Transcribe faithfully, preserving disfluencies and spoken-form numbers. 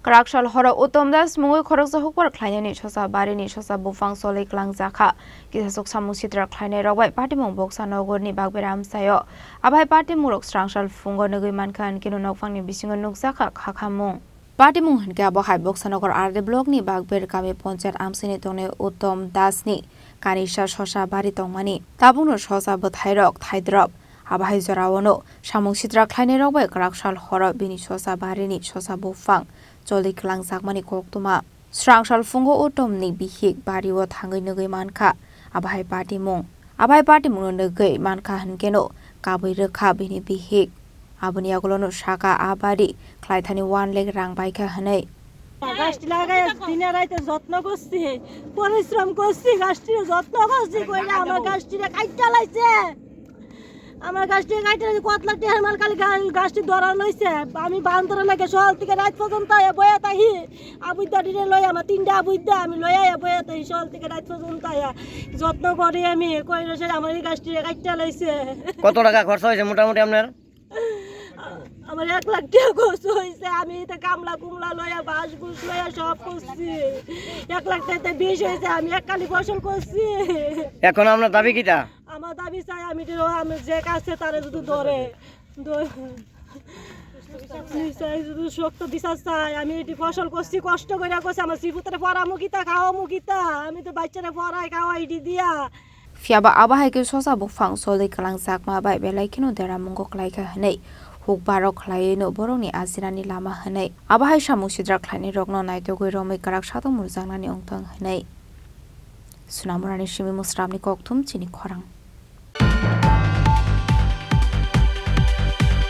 Kwraksal horo Uttom Das mungwi khoroksa hukbar khlainani sosa barini sosa buphang cholwi kwlangjakha. Kisasuk samung sitra khlainairok bai patimung boksa nogorni bagber amchaio. Abahai patimungrok srangsal phungo nugwi mankha, hinkhe nokphangni bisingo nukjakha khakhamung. Patimung hinkhe abo hai Boksanogor R D blockni bagber kami ponchayat amchaini tongnai Uttom Dasni kanisa sosa bari tongmani. Tabukno sosa bwthairok thaidrop. Abahai joraono samung sitra khlainairok bai kwraksal horo bini sosa barini sosa buphang cholwi kwlangjakmani koktwma. Srangsal phungo Uttomni bihik bario thangwi nugwi mankha. Abahai patimung. Abahai patimungno nugwi mankha hinkhe no kabwi rwkha bini bihik. Aboni yagulono saka a bari khlaithani one lakh rang baikha hwnwi. গাছটি লাগাই দিনে রাতে যত্ন করছি, পরিশ্রম করছি, গাছটির যত্ন করছি, কইলে আমার গাছটিরে কাইটা লাইছে। আমার গাছটি কাইটা লাইছে, কত লাখ টাকার মাল খালি গা-, গাছটি ধরা লইছে। আমি বান্দরে লাগে সকাল থেকে রাত পর্যন্ত আয়া বয়া থাকি। আবুদ্দা ডিরে লই আমার তিনটা আবুদ্দা আমি লই আয়া বয়া থাকি সকাল থেকে রাত পর্যন্ত আয়া। যত্ন করি আমি, কইলে সে আমার এই গাছটিরে কাইটা লাইছে। কত টাকা খরচ হয়েছে মোটামুটি আপনার? আমার এক লাখ টাকা খরচ হয়েছে, আমি এটা কামলা কুমলা লয়া, বাঁশ বুশ লয়া সব করছি। এক লাখ টাকাতে বিশ হয়েছে, আমি এক কালি ফসল করছি। এখন আপনার দাবি কিটা? আমার দাবি চাই, আমি যে, আমি যে কাছে তারে যদি ধরে, ধরে, আমি চাই যদি শক্ত বিচার চাই, আমি এটি ফসল করছি, কষ্ট করে করছি, আমার শ্রীপুত্রে পড়া মুখিতা, খাওয়া মুখিতা, আমি তো বাচ্চারা পড়াই খাওয়াই এটি দিয়া। Phiya ba abo hai khe sosa buphang cholwi kwlangjakma bai belai kheno deramungo kwlaikha hwnwi hukbaro khlaiwino borokni ajinani lama hwnwi abo hai samung sidra khlainairokno naitugwi romwi kwrak satung murjaknani wngthang hwnwi Sonamurani simi Musramni kokthum chini khorang.